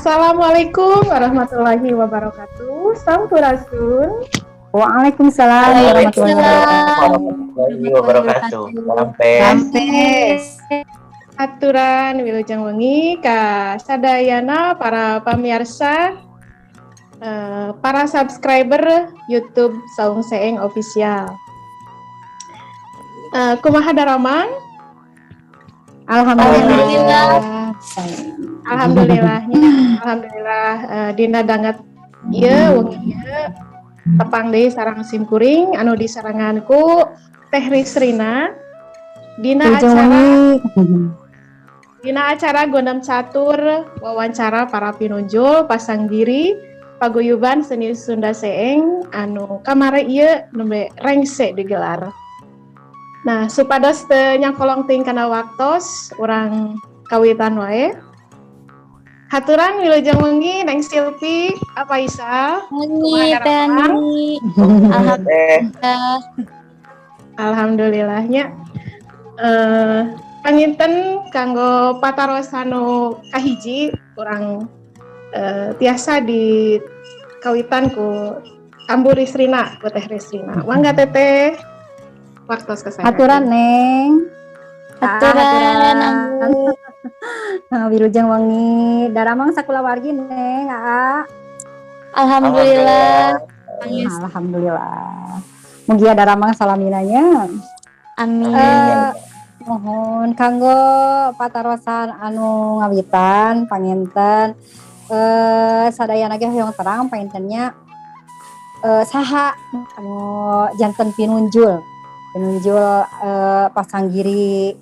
Assalamualaikum warahmatullahi wabarakatuh. Sampurasun. Waalaikumsalam warahmatullahi Warahmatullahi wabarakatuh. Rampes. Rampes. Aturan wilujeng wengi ka sadayana para pamirsa, para subscriber YouTube Saung Seeng Official. Kumaha daramang? Alhamdulillah. Alhamdulillah nya. Alhamdulillah, dina danget ieu wengi ieu tepang deui sareng simkuring anu disarengan ku Teh Risrina dina Wilujeng acara wengi. Dina acara Gondam Catur, wawancara para pinunjul pasanggiri Paguyuban Seni Sunda Seeng anu kamari ieu nembe rengse digelar. Nah, supados teu nyangkolong teuing kana waktos, urang kawitan wae. Haturan wilujeng wengi, Neng Silpi, apa Isa? Wengi, Teh Ani. Alhamdulillah. Alhamdulillahnya. Panginten kanggo patarosan nu kahiji urang tiasa di kawitan ku Ambu Risrina, ku Teh Risrina. Mangga, Teteh. Waktos kasanggakeun. Aturan, Neng. Aturan, Ambu. Nah, wilujeng wengi. Daramang sakulawargi, Neng, Aa? Alhamdulillah. Alhamdulillah. Mugia daramang salamina nya. Amin. Mohon kanggo patarosan anu ngawitan panginten sadayana ge hoyong terang pangintennya, saha anu janten pinunjul pinunjul pasanggiri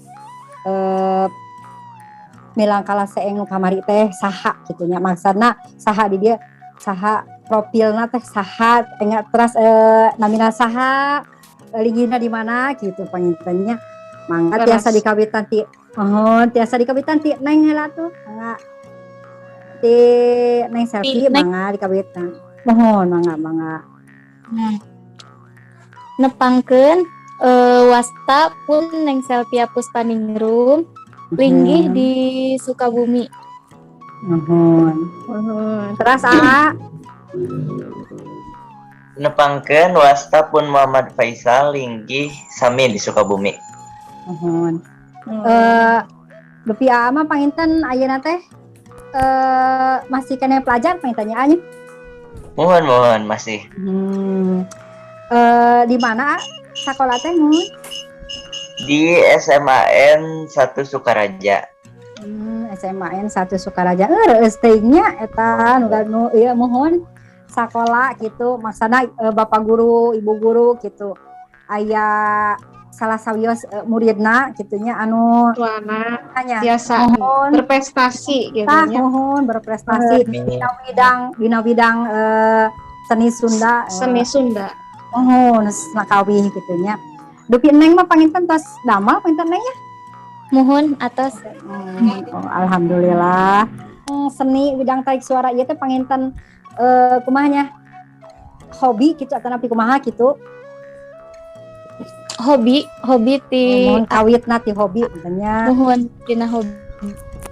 milangkala Seeng nu kamari teh saha gitu nya? Maksudna saha di dieu, saha profilna teh, saha enggak, terus namina saha, linggihna di mana gitu pangintennya. Mangga tiasa dikawitan ti, mohon tiasa dikawitan ti Neng heula tuh. Mangga ti Neng Selvi, mangga dikawitan. Mohon, mangga, mangga. Nah. Nepangkeun, wasta pun Neng Selvia Puspaningrum, linggih di Sukabumi. Nuhun. Nuhun. Terus, Aa? Nepangkeun, wasta pun Muhammad Faisal, linggih sami di Sukabumi. Nuhun. Dupi Aa mah panginten ayeuna teh masih keneh pelajar panginten nya, nya? Mohon, mohon, masih. Di mana sakola teh, mun? Di SMAN 1 Sukaraja. SMAN 1 Sukaraja. Reueus teuing nya eta nu nu ieu, muhun sakola gitu maksana, bapak guru, ibu guru gitu aya salah sawios muridna gitu nya anu Tuana nya tiasa muhun berprestasi gitu tah nya. Muhun berprestasi dina bidang seni Sunda. Seni Sunda. Muhun nakawih gitu nya. Dupi Neng mah panginten tos damel panginten, Neng, ya? Muhun, atos. Oh, alhamdulillah. Seni bidang tarik suara ieu teh panginten kumaha nya? Hobi gitu atau napi kumaha gitu? Hobi, hobi ti Muhun, kawitna ti hobi nya. Muhun, tina hobi.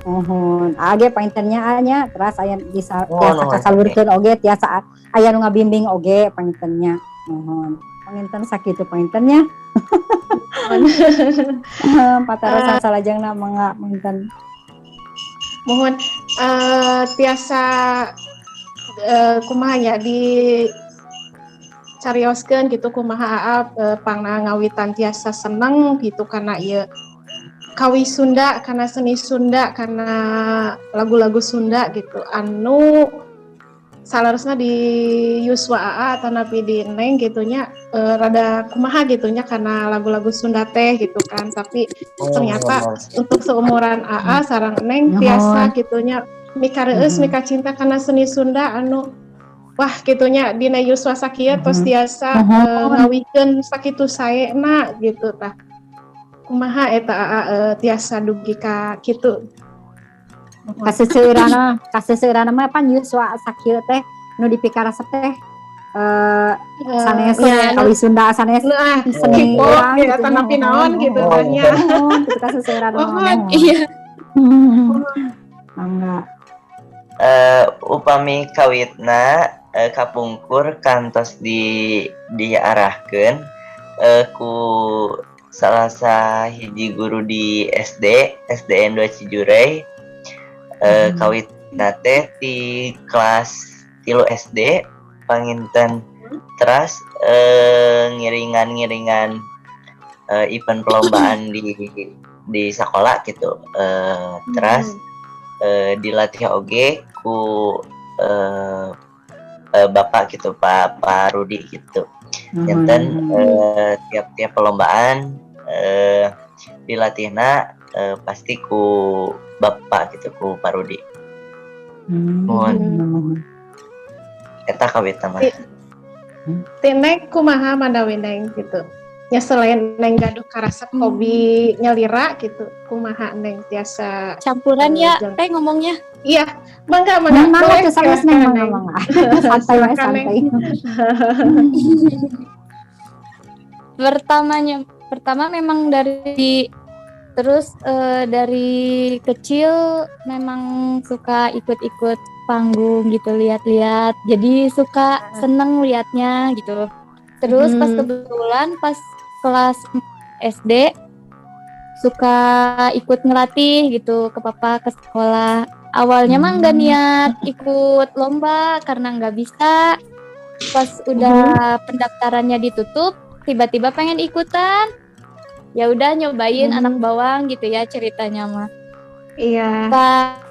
Muhun. Age panginten nya nya, terus aya bisa Muhun, tiasa muhun. Kasalurkeun oge, tiasa aya nu ngabimbing oge panginten nya. Muhun. Panginten sakitu panginten nya. Patarosan salajengna mangga panginten. Mohon tiasa kumaha nya di carioskeun gitu, kumaha Aa pangna ngawitan tiasa seneng gitu karena ieu kawi Sunda, karena seni Sunda, karena lagu-lagu Sunda gitu anu saleresna di yuswa Aa atau napi di Neng gitunya, rada kumaha gitunya karena lagu-lagu Sunda teh gitu kan, tapi ternyata untuk seumuran Aa sareng Neng tiasa gitunya mika reueus, mika cinta karena seni Sunda anu wah gitunya dina yuswa sakieu tos tiasa ngawikeun sakitu saena gitu. Tah, kumaha eta Aa tiasa dugi ka kitu? Kaseuseurana, kaseuseurana mah pan yuswa sakieu teh nu dipikaresep teh sanes kawi Sunda, sanes nah seni K-pop urang gitu gitu atau nya. napi naon gitu Muhun. Kan nya. Muhun, gitu kaseuseurana mah. Muhun. Muhun. Iya. Mangga. Upami kawitna kapungkur kantos diarahkeun ku salah sahiji guru di SD SDN 2 Cijurey. Kawitna teh di kelas 3 SD panginten, teras ngiringan-ngiringan event perlombaan di sekolah gitu, teras dilatih oge ku bapak gitu, Pak Pak Rudi gitu. Janten tiap-tiap perlombaan dilatihna pasti ku bapak gitu, ku Pak Rudi. Muhun. Eta kawitna mah. Ti Neng kumaha manawi, Neng, gitu ya? Selain Neng gaduh karasep hobi nyalira gitu, kumaha Neng tiasa Campuran ya teh ngomongnya. Iya, mangga, mangga. Mangga boleh, tuh sama silakan, Neng, mangga, Neng. Mangga. Santai wae. Silakan, Neng. Santai. Pertama memang dari terus dari kecil memang suka ikut-ikut panggung gitu, lihat-lihat. Jadi suka seneng liatnya gitu. Terus pas kebetulan pas kelas SD suka ikut ngelatih gitu ke papa ke sekolah. Awalnya mah nggak niat ikut lomba karena nggak bisa. Pas udah pendaftarannya ditutup, tiba-tiba pengen ikutan. Ya udah nyobain anak bawang gitu ya ceritanya mah. Pas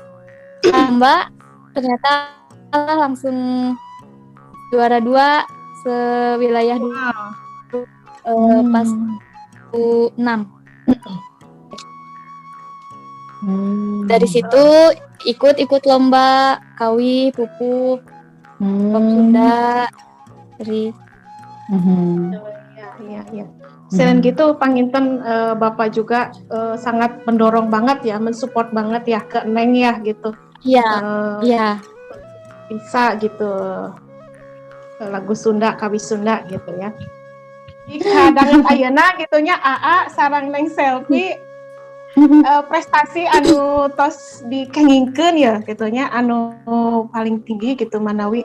lomba ternyata langsung juara dua sewilayah pas 6. Dari situ ikut-ikut lomba kawi, pupuh, pop Sunda, dari Iya. Selain gitu, panginten Bapak juga sangat mendorong banget ya, mensupport banget ya ke Neng ya gitu. Iya, iya. Bisa gitu lagu Sunda, kawi Sunda gitu ya. Jika danget ayeuna gitu nya, Aa sareng Neng Selvi, prestasi anu tos dikengingkeun ya gitu nya, anu paling tinggi gitu manawi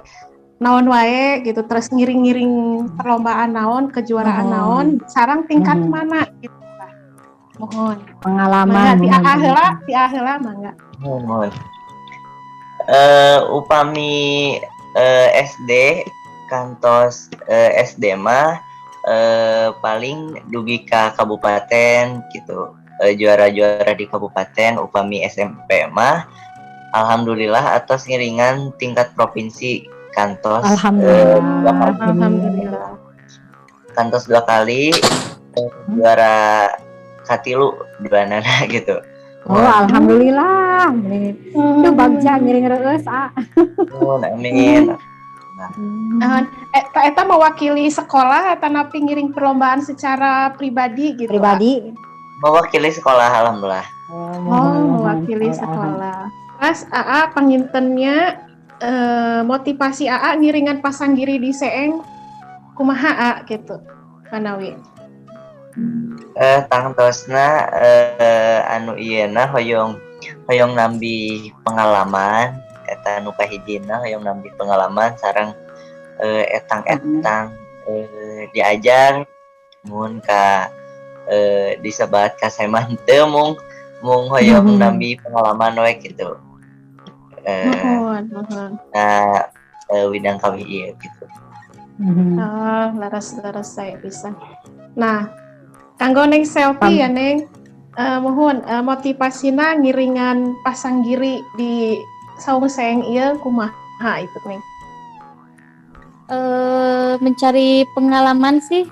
naon wae gitu, terus ngiring-ngiring perlombaan naon, kejuaraan naon, sareng tingkat mana gitu lah. Mohon. Pengalaman. Mangga ti Aa heula, ti Aa heula mangga. Mohon. Upami SD kantos SD mah paling dugi ka kabupaten gitu. Juara-juara di kabupaten. Upami SMP mah alhamdulillah atos ngiringan tingkat provinsi kantos Alhamdulillah. Dua kali. Alhamdulillah. Kantos dua kali juara katilu dua nana gitu. Oh, alhamdulillah. Itu bagja ngiring reueus, ah. Mohon, amin. Eta mewakili sekolah atau napi ngiring perlombaan secara pribadi gitu? Pribadi. Mewakili sekolah, alhamdulillah. Oh, mewakili sekolah. Mas AA panginten nya motivasi AA ngiringan pasanggiri di Seeng kumaha, A, gitu. Manawi. Tangtosna anu ieuna hoyong hoyong nambih pengalaman, eta nu kahijina, hoyong nambih pengalaman sareng etang-etang diajar mun ka disebat kaseman teu, mung mung hoyong nambih pengalaman we gitu. Muhun, muhun. Nah, widang kawih ieu gitu. Oh, leres, leres saya bisa. Nah, kanggo Neng Selvi ya, Neng, mohon motivasina ngiringan pasanggiri di Saung Seeng ieu kumaha itu, Neng? Mencari pengalaman sih,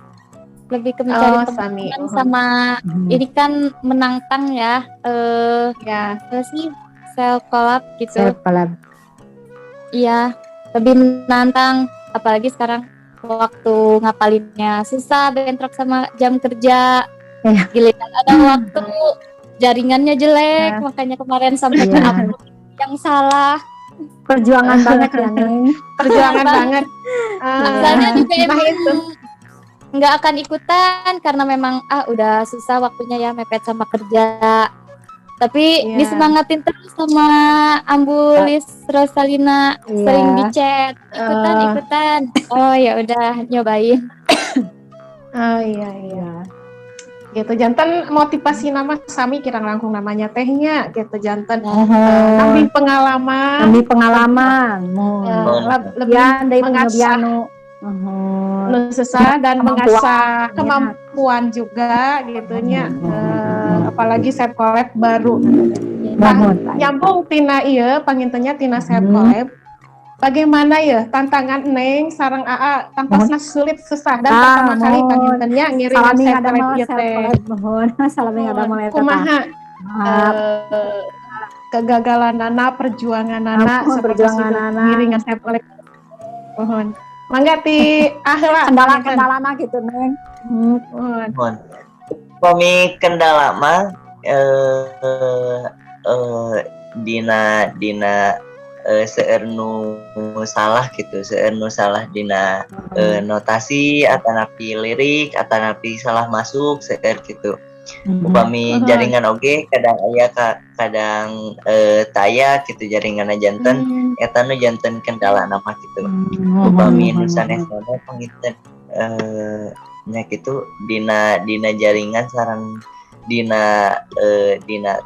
lebih ke mencari Oh, sami. Pengalaman sama ini kan menantang ya, apa sih, self collab gitu. Self collab. Iya, lebih menantang, apalagi sekarang waktu ngapalinnya susah, bentrok sama jam kerja. Giliran ada waktu, jaringannya jelek, makanya kemarin sampai ke upload yang salah. Perjuangan banget ya, Neng. Perjuangan banget. Asalnya juga Nah emang itu. Nggak akan ikutan karena memang ah udah susah waktunya ya, mepet sama kerja. Tapi disemangatin terus sama Ambu Lis Rosalina, sering di chat, ikutan ikutan. Oh ya udah, nyobain. Oh iya. Gitu, janten motivasina mah sami kirang langkung namanya teh nya gitu, janten nambih pengalaman. Nambih pengalaman. Lebih Ya, dari mengasah muhun. Nu susah dan Kemampuan, mengasah kemampuan juga gitu nya. Apalagi self collab baru. Nah, nyambung tina ieu panginten nya, tina self collab. Bagaimana ya tantangan Neng sareng AA tangtosna sulit, susah, dan pertama kali panginten nya ngiringan Salami self ada collab mau ieu self teh. Collab muhun. Salami ada mau eta. Kumaha kegagalanana, perjuanganana, Ampun, seperti perjuanganana. Ngiringan self collab. Mohon. Mangga ti aheula. Kendala kendalana gitu, Neng. Mohon. Mohon. Upami kendala mah dina dina seueur nu salah gitu, seueur nu salah dina notasi atanapi lirik atanapi salah masuk seueur gitu. Upami jaringan oge kadang aya kadang taya gitu jaringan, janten eta nu janten kendala nama gitu. Upami nu sanesna panginten nya kitu, dina dina jaringan sareng dina dina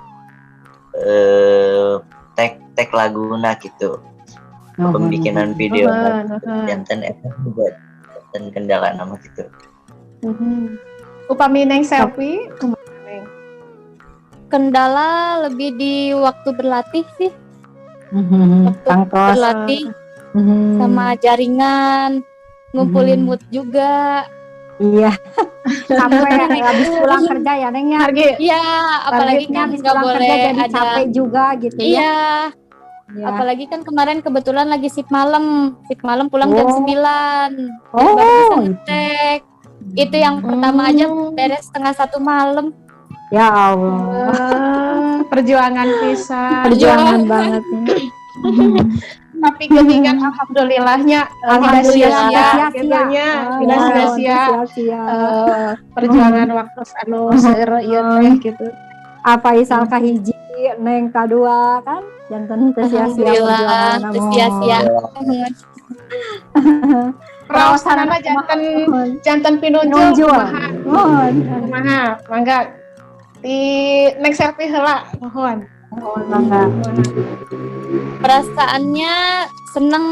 tek tek laguna gitu, pembikinan video. Muhun. Janten eta juga janten kendala nama gitu. Upami Neng Selfie kumaha, Neng? Kendala lebih di waktu berlatih sih. Waktu Tangtos. Berlatih sama jaringan, ngumpulin mood juga. Iya. Capek habis pulang kerja ya, Neng, ya. Hargi Iya, apalagi kan Habis nggak pulang boleh kerja jadi ada. Capek juga gitu ya. Iya, Iya. apalagi kan kemarin kebetulan lagi shift malam, shift malam pulang jam 9. Jadi baru bisa ngetek. Itu yang pertama aja beres 12.30 malam. Ya Allah. Perjuangan pisan. Perjuangan banget ya. Tapi geningan alhamdulillahnya tidak Alhamdulillah, sia-sia sia-sia. gitu nya, Oh, tidak sia-sia sia-sia. Perjuangan waktu anu seueur ieu teh gitu. Apa isal kahiji, Neng kadua kan janten teu sia-sia Alhamdulillah, perjuangan. teu sia-sia. Raosanana janten janten pinunjul. Pinunjul. Kumaha? Muhun. Kumaha? Mangga di Neng Selfie heula, mohon. Muhun, mangga. Perasaannya seneng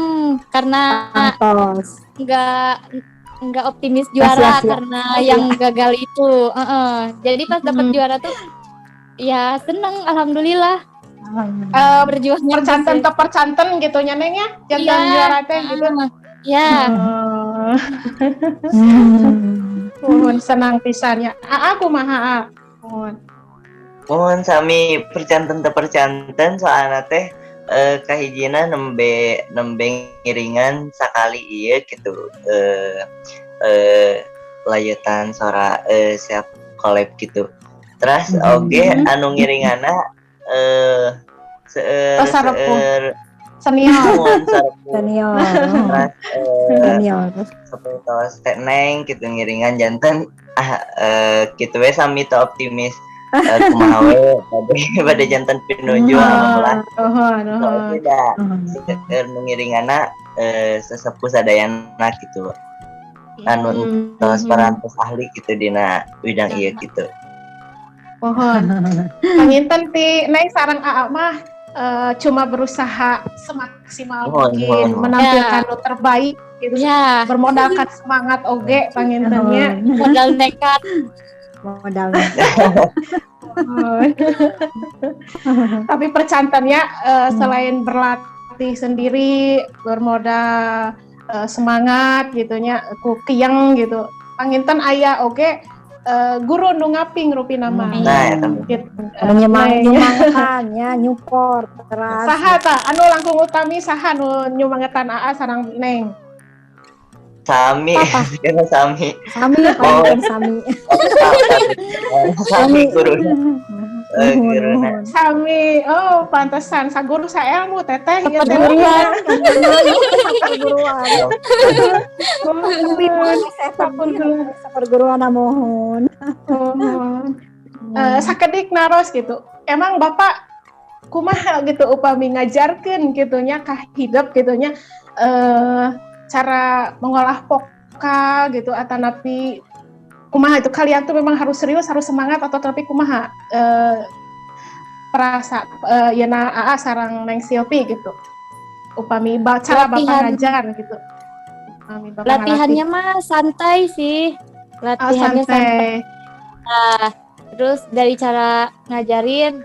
karena Antos. nggak optimis juara Sia-sia. Karena yang gagal itu. Heeh. Jadi pas dapat juara tuh ya seneng, alhamdulillah. Berjuangnya Percanten berhasil. ke percanten gitu nya, Neng, ya, janten juara teh gitu. Ya, Oh, muhun, senang pisan nya. Aa kumaha, A? Muhun. Mohon, sami percanten teu percanten, soalna teh kahijina nembe nembe ngiringan sakali ieu gitu, layetan sora self collab gitu. Terus oge anu ngiringanna seueur Oh, sarepuh. Seueur Senior. Muhun, sarepuh. Senior. Terus Senior. sapertos teh Neng gitu ngiringan, janten kitu we, sami teu optimis, kumaha we bade bade janten pinunjul, alhamdulillah. Muhun, muhun. Soalnya da seueur nu ngiringanna sesepuh sadayana gitu, anu tos parantos ahli gitu dina bidang ieu gitu. Muhun. Panginten ti Neng sareng Aa mah cuma berusaha semaksimal Muhun, mungkin muhun, muhun. menampilkan nu terbaik gitu. Bermodalkan semangat oge panginten nya. Modal nekat. Modal. Muhun. Tapi percantennya selain berlatih sendiri, bermodal semangat gitu nya, ku kiang gitu. Panginten aya oge guru nu ngaping rupina mah. Nah, eta mah. Gitu. Nyemang Neng. Nyemangetan ya, nyupport terus. Saha tah anu langkung utami, saha nu nyumangetan Aa sareng Neng? Sami, karena sami. Sami, panginten sami. Sami guru. Guruna. Sami. Oh, pantesan saguru saelmu teteh ieu teh. Perguruan, perguruan. Muhun. Perguruan, muhun. Muhun. Sakedik naros gitu. Emang Bapak kumaha gitu upami ngajarkeun gitu nya ka hidep gitu nya, cara mengolah vokal gitu atanapi kumaha itu, kalian tuh memang harus serius, harus semangat, atau tapi kumaha perasa yeuna AA sarang Neng Silvi gitu upami cara Bapak ngajar gitu, upami Bapak latihannya mah santai sih. Latihannya santai. Santai. Nah, terus dari cara ngajarin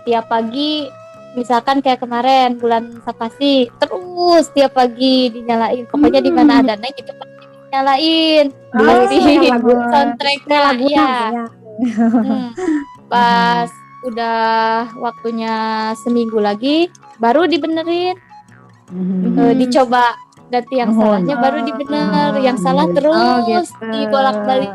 tiap pagi, misalkan kayak kemarin bulan Sapasi, terus tiap pagi dinyalain. Pokoknya di mana ada Neng itu pasti dinyalain. Pasti lagu soundtracknya lagu ya. Pas udah waktunya seminggu lagi baru dibenerin. Dicoba nanti yang salahnya baru dibener, yang salah terus dibolak-balik.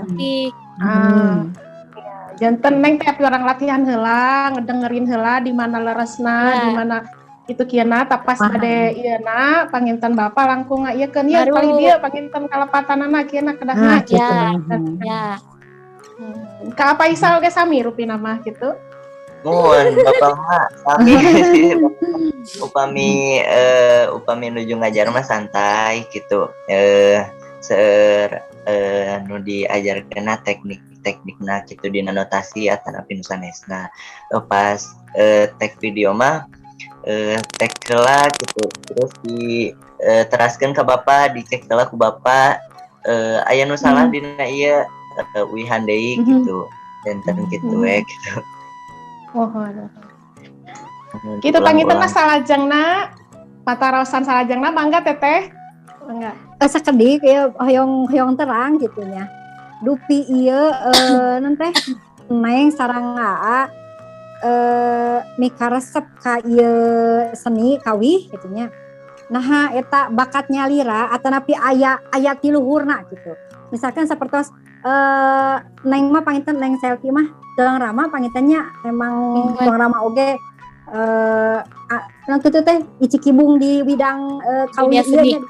Janten Neng tiap orang latihan heula, ngedengerin heula di mana leresna, di mana itu kieuna, tapas bade ieuna panginten Bapak langkung ngaieukeun ieu paling dieu panginten kalepatanana kieuna kedahna. Ya, ya. Ka Faisal ge sami rupina mah gitu. Muhun, Bapak mah sami sih. Upami upami nuju ngajar mah santai gitu. Seueur nu diajarkeunna teknik-teknikna gitu dina notasi atanapi nu sanesna. Pas take video mah take heula gitu, terus di teraskeun ka Bapak, dicek heula ku Bapak, aya nu salah dina ieu, uihan deui gitu. Janten kitu we gitu. Muhun. Gitu panginten mah salajengna patarosan salajengna, mangga Teteh. Mangga. Sakedik ya, hoyong hoyong terang gitu nya. Dupi ieu naon teh, Neng sarang Aa mikaresep ka ieu seni kawih gitu nya. Naha eta bakat nyalira atanapi aya aya ti luhurna gitu. Misalkan sapertos Neng mah panginten, Neng Selvi mah tulang rama pangintennya, emang tulang rama oge naon kitu teh, icikibung di bidang kawih dunia ieu seni. Nya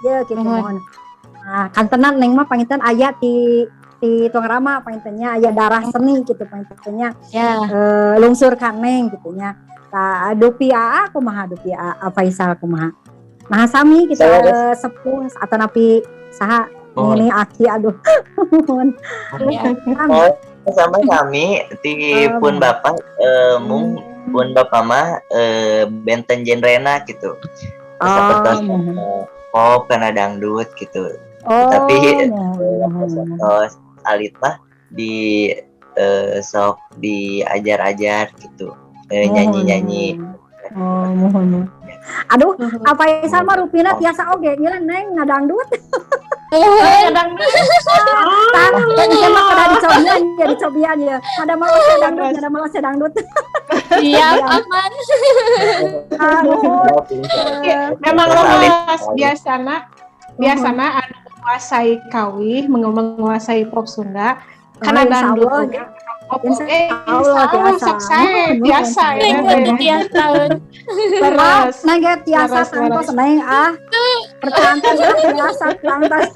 ieu gitu. Muhun. Muhun. Nah, kantenan Neng mah panginten aya ti ti tulang rama pangintennya, aya darah seni gitu pangintennya. Lungsur ka Neng gitu nya. Tah, dupi Aa kumaha, dupi Aa Faisal kumaha? Nah, sami gitu Saya sepuh atanapi saha? Muhun. Ini aki, aduh. Muhun. Ya. Sami. Oh, sama kami ti pun bapak mung pun bapak mah benten genrena gitu. Sapertos pop kana dangdut gitu. Tapi sapertos alit mah di sok diajar-ajar gitu. Nyanyi-nyanyi. Oh, muhun. Aduh, apa Faisal mah rupina tiasa oge ngilan Neng ngadangdut. Dangdut. Tah, engke mah kedah dicobian ya, dicobian ya. Ada malah saya dangdut, ada malah saya dangdut. Siap, aman. Ah, muhun. Memang Terus alit. lemes biasana biasana anu menguasai kawih, menguasai pop Sunda karena Oh, insya dangdut Allah, oge, pop Insya oge, Allah, insya Allah tiasa. sok sae biasa ya Neng teh. teu tiasa. Leres. Neng ge tiasa Leres, tangtos leres. Neng ah. Percantas ah, tiasa tangtos.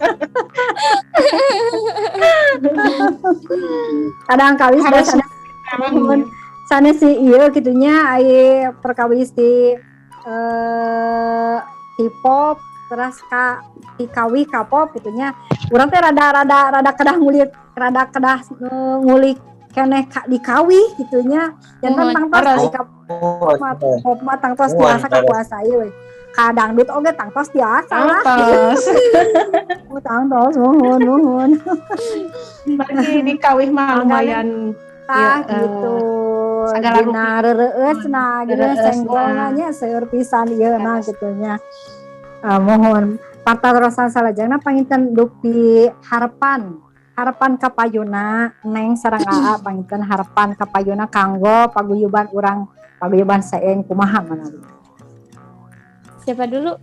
Kadang kawis Harus sanes muhun, sanes si ieu kitu nya, ai perkawis di di pop terus ka di kawih ka pop kitu nya. Urang teh rada rada rada kedah ngulik, rada kedah ngulik keneh ka di kawih kitu nya. Janten Muhun. tangtos Leres. di ka pop mah tangtos Muhun, tiasa leres. kakuasai we. Ka dangdut oge tangtos tiasa lah. Tangtos. Oh, tangtos, muhun muhun. Berarti di kawih mah Mangga, lumayan Tah Iya, gitu. segala Dina rereueusna gitu Rereueusna. senggolna nya seueur pisan ieu na Leres. gitu nya. Ah, muhun. Patarosan salajengna panginten dupi harapan harapan kapayuna Neng sareng Aa, panginten harapan kapayuna kanggo paguyuban urang, paguyuban seeng kumaha manawi? Siapa dulu?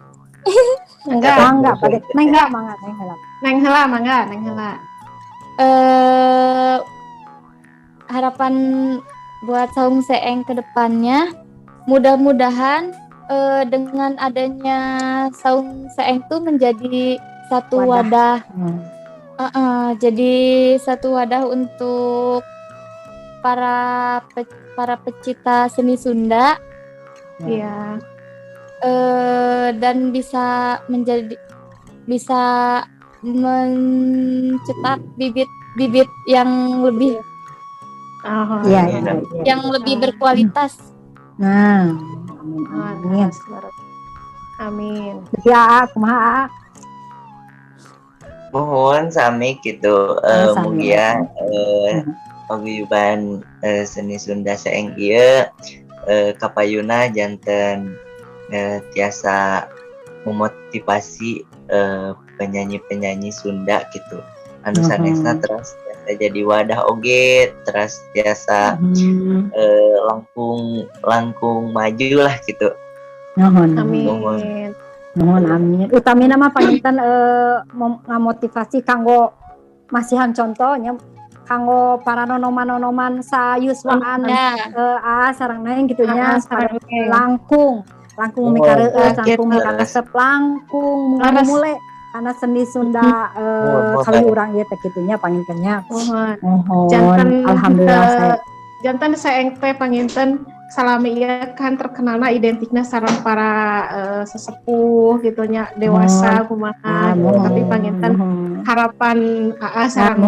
Enggak. Mangga pade Neng heula, mangga Neng heula. Neng heula, mangga Neng heula. Harapan buat Saung Seeng ke depannya, mudah-mudahan dengan adanya Saung Seeng tuh menjadi satu Wadah. wadah, jadi satu wadah untuk para para pecinta seni Sunda. Iya. Dan bisa mencetak bibit-bibit yang lebih iya. yang lebih berkualitas. Nah, amin. Amin. Ya, kumaha? Mohon sami gitu, mugia paguyuban seni Sunda Seeng ieu kapayuna janten tiasa memotivasi penyanyi-penyanyi Sunda gitu. Anu sanesna terus tiasa jadi wadah oge, terus tiasa langkung maju lah gitu. Nuhun. Amin. Nuhun, amin. Utamina mah panginten ngamotivasi kanggo masihan contohnya kanggo para nonoman-nonoman sayuswaan sareng neng gitu nya langkung mikareueus, langkung mikaresep, langkung mule karena seni Sunda kali urang ieu teh kitu nya panginten nya. Janten alhamdulillah janten saeng teh panginten salami ieu kan terkenalna identikna sareng para sesepuh gitu nya dewasa kumaha tapi panginten harapan aa sareng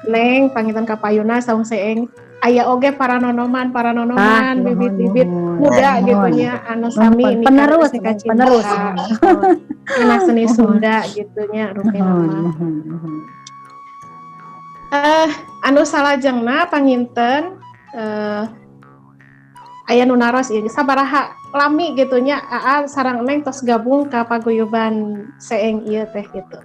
neng panginten kapayuna saung seeng aya oge para nonoman bibit-bibit muda gitu nya anu sami penerus anak seni Sunda gitu nya rupina mah. Anu salajengna panginten aya nu naros ieu sabaraha lami gitu nya aa sareng neng tos gabung ka paguyuban Seeng ieu teh gitu.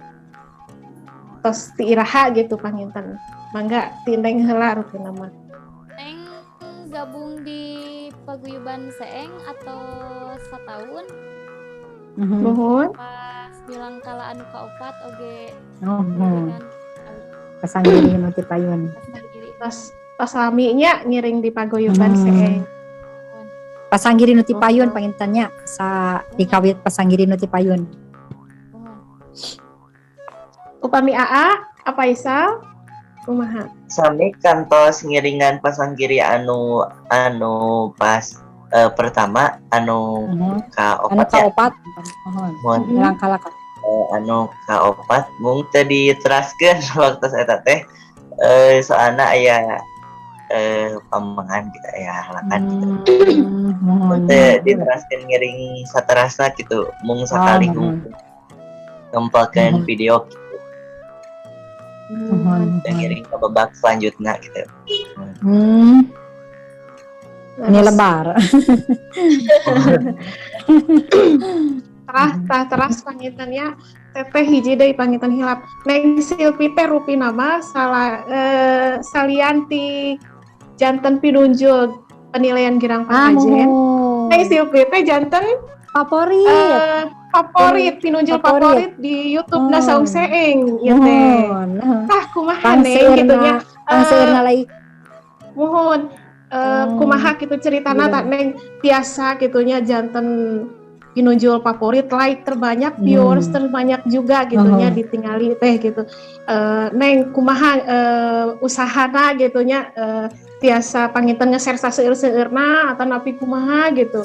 Tos ti iraha gitu panginten. Mangga ti neng heula rupina mah. Neng gabung di paguyuban Seeng atau setahun? Nuhun. Pas milangkala anu kaopat oge. Nuhun. Pasanggiri nu ti payun. Tos lami nya ngiring di paguyuban Seeng. Pasanggiri nu ti payun panginten nya sa dikawit pasanggiri nu ti payun. Upami aa apa Isal? Kumaha? Sami kantos ngiringan pasanggiri anu pas pertama anu kaopat. Anu kaopat. Milangkala anu kaopat mung teu diteraskeun waktu eta teh soalna aya pamangan gitu aya halakan gitu. Mun teu diteraskeun ngiring saterasna gitu mung sakali ngempelkeun video gitu. Dan ngiring ke babak selanjutnya gitu. Ini lebar. Teras pangintennya teteh hiji deui panginten hilap. Neng Silpi teh rupina mah salianti janten pinunjul penilaian girang pangajen. Neng Silpi teh janten favorit. Pinunjul favorit di YouTube na Saung Seeng ieu teh. Tah kumaha neng kitu nya. Pangseurna laik. Muhun. Kumaha kitu ceritana tak neng tiasa kitunya janten pinunjul favorit, like terbanyak, viewers terbanyak juga gitunya ditingali teh gitu. Neng kumaha usahana gitunya tiasa panginten nge-share saseueur-seueurna atau napi kumaha gitu.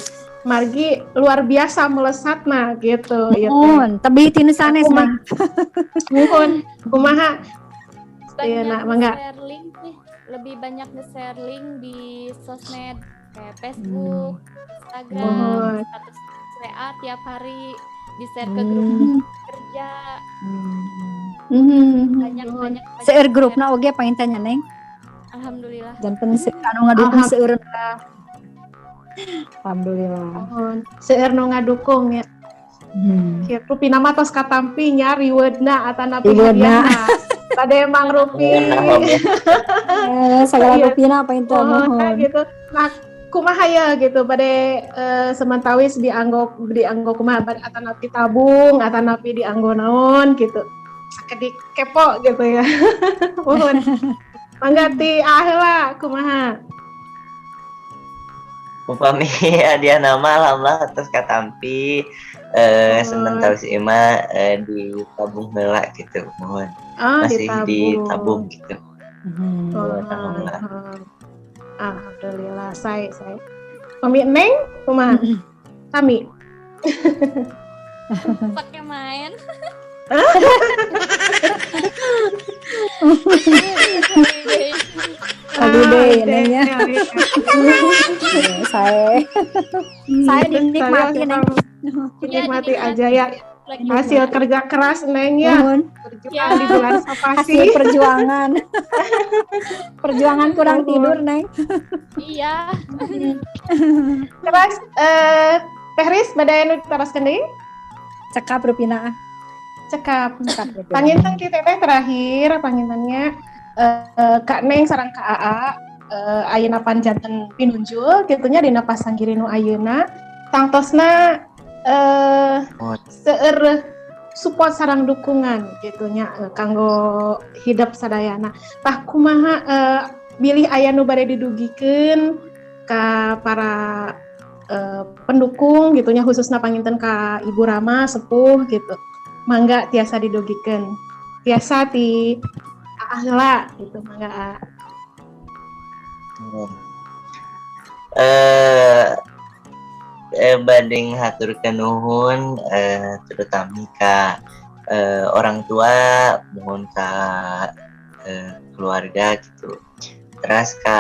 Margi luar biasa melesatna gitu ya teh. Muhun, tebih tinu sanes mah. Muhun, kumaha? Iya, nak mangga. Link sih, lebih banyak nge-share link di sosmed kayak Facebook, Instagram, status WA tiap hari di-share ke grup kerja. Banyak seueur grupna oge panginten nya Neng. Alhamdulillah. Janten anu ngadukung seueur. Alhamdulillah. Seueur nu ngadukung ya. Kieu rupina mah tos katampi nya rewardna atanapi hadiahna. Bade Mang Rupi. Sagala rupina panginten nuhun gitu. Nah, kumaha ya gitu bade sementawis dianggo kumaha bade atanapi tabung atanapi dianggo naon gitu sakedik kepo gitu ya. Mohon mangga ti heula kumaha upami hadiah nama alhamdulillah atas katampi sementawis ima di tabung heula gitu mohon masih ditabung gitu. Alhamdulillah. Alhamdulillah, saya. Pami Neng, kumaha? Sami. Pakai main. Aduh deh, Nengnya. Saya dinikmati, Neng. Dinikmati aja ya. Hasil kerja keras Neng ya. Berjuang di bulan Sapasi. Hasil perjuangan. Perjuangan kurang tidur, Neng. Iya. Terus Teh Riz bade anu ditaroskeun deui? Cekap rupina. Cekap. Panginten ti Teteh terakhir pangintennya Kak Neng sareng Kak AA ayeuna panjanten pinunjul kitu nya dina pasanggiri nu ayeuna tangtosna seueur support sareng dukungan gitu nya kanggo hidep sadayana. Tah kumaha bilih aya nu bade didugikeun ka para pendukung gitu nya, khususna panginten ka Ibu Rama sepuh gitu. Mangga tiasa didugikeun. Tiasa ti Aa heula gitu, mangga A. Banding haturkeun nuhun terutama ka orang tua, mohon ka keluarga gitu. Terus ka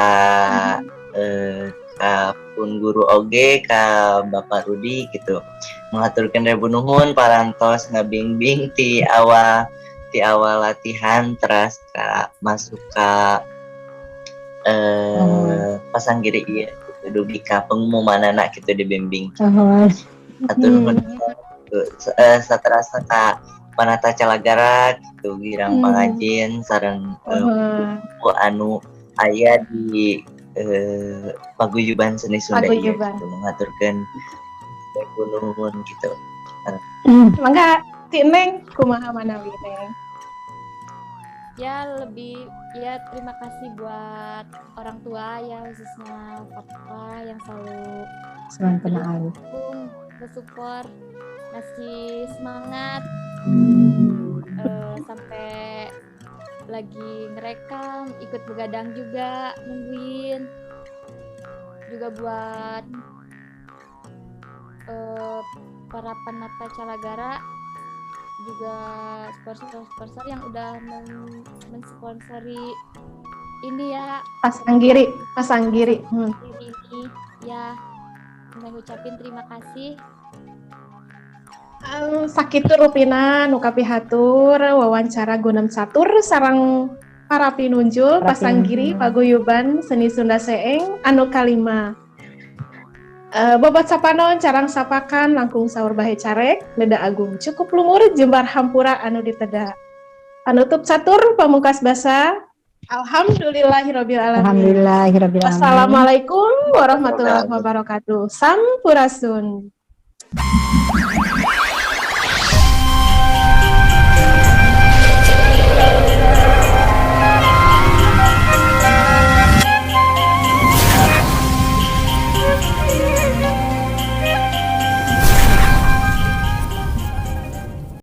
ka pun guru oge, ka Bapak Rudi gitu. Menghaturkeun ribu nuhun parantos ngabingbing ti awal latihan terus ka masuk ka pasanggiri ieu dugi ka pengumumanana gitu dibimbing. Atur nuhun saterasa ka Panata Calagara gitu, Girang Pangajin sareng anu aya di Paguyuban Seni Sunda ieu gitu, mengaturkeun nuhun gitu. Mangga ti Neng kumaha manawi Neng? Ya lebih ya terima kasih buat orang tua ya, khususnya papa yang selalu mendukung, bersupport, ngasih semangat sampai lagi ngerekam, ikut begadang juga nungguin. Juga buat para penata Calagara, juga sponsor-sponsor yang udah mensponsori ini ya, Pasanggiri. Ini ya, mengucapin terima kasih. Sakitu rupina nu kapihatur wawancara Gunem Catur sareng para pinunjul Pasanggiri Paguyuban Seni Sunda Seeng anu kalima. Bobot sapanon carang sapakan langkung saur bahe carek neda agung cukup lumur jembar hampura anu diteda. Panutup catur pamungkas basa. Alhamdulillahirabbil alamin. Alhamdulillahirabbil alamin. Wassalamualaikum warahmatullahi wabarakatuh. Sampurasun.